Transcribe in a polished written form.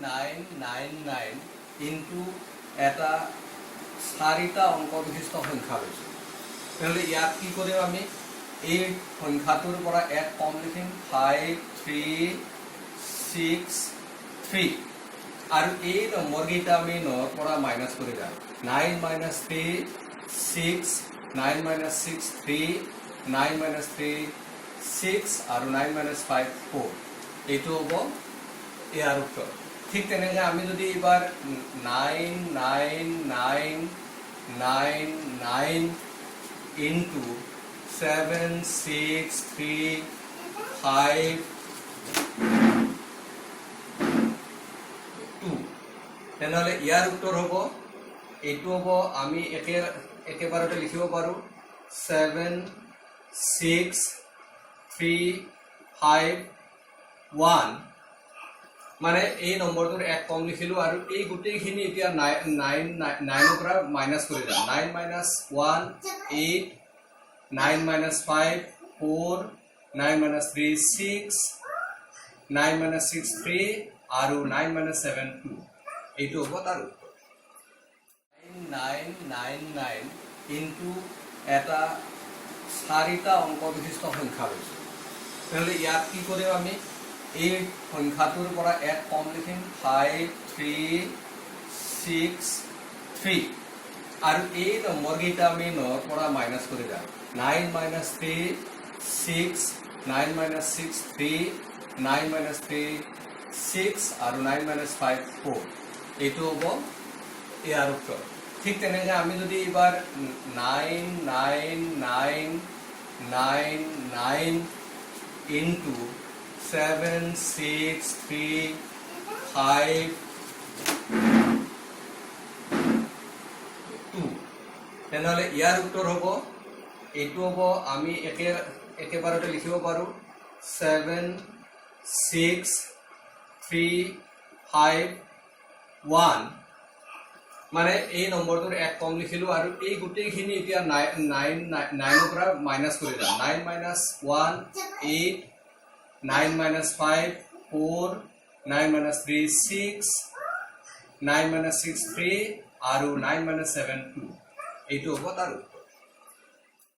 Nine nine nine into এটা চাৰিটা অংক বিশিষ্ট সংখ্যা লৈছোঁ। তেনেহ'লে ইয়াত কি কৰিম আমি? এই সংখ্যাটোৰ পৰা এক কম লিখিম, 5363, আৰু এই নম্বৰকেইটা আমি নৰ পৰা মাইনাছ কৰি যাম। 9 minus 3, 6, 9 minus 6, 3, 9 minus 3, 6 আৰু 9 মাইনাছ 5, 4। এইটো হ'ব ইয়াৰ উত্তৰ। ঠিক তেনেকৈ আমি যদি এইবাৰ 9 9 9 9 9 into 7 6 3 5 2, তেনেহ'লে ইয়াৰ উত্তৰ হ'ব, এইটো হ'ব, আমি একেবাৰতে লিখিব পাৰোঁ 7 6 3 5 1। মানে এই নম্বৰটোৰ এক কম লিখিলোঁ আৰু এই গোটেইখিনি এতিয়া নাইন নাইনৰ পৰা মাইনাছ কৰি যাম। 9 minus 1, 8, 9 minus 5, 4, 9 minus 3, 6, 9 minus 6, 3 আৰু 9 মাইনাছ 7, 2। এইটো হ'ব তাৰ উত্তৰ। 9 9 9 9 ইনটু এটা চাৰিটা অংক বিশিষ্ট সংখ্যা লৈছোঁ। তেনেহ'লে ইয়াত কি কৰিম আমি? এই সংখ্যাটোৰ পৰা এক কম লিখিম, 5363, আৰু এই নম্বৰকেইটা আমি নৰ পৰা মাইনাছ কৰি যাম। 9 minus 3, 6, 9 minus 6, 3, 9 minus 3, 6 আৰু 9 মাইনাছ 5, 4। এইটো হ'ব ইয়াৰ উত্তৰ। ঠিক তেনেকৈ আমি যদি এইবাৰ 9 9 9 9 9 into 7 6 3 5 2, তেনেহ'লে ইয়াৰ উত্তৰ হ'ব, এইটো হ'ব, আমি একেবাৰতে লিখিব পাৰোঁ 7 6 3 5 1। মানে এই নম্বৰটোৰ এক কম লিখিলোঁ আৰু এই গোটেইখিনি এতিয়া নাইন নাইনৰ পৰা মাইনাছ কৰি যাম। 9 minus 1, 8, 9 minus 5, 4, 9 minus 3, 6, 9 minus 6, 3 আৰু 9 মাইনাছ 7, 2। এইটো হ'ব তাৰ উত্তৰ।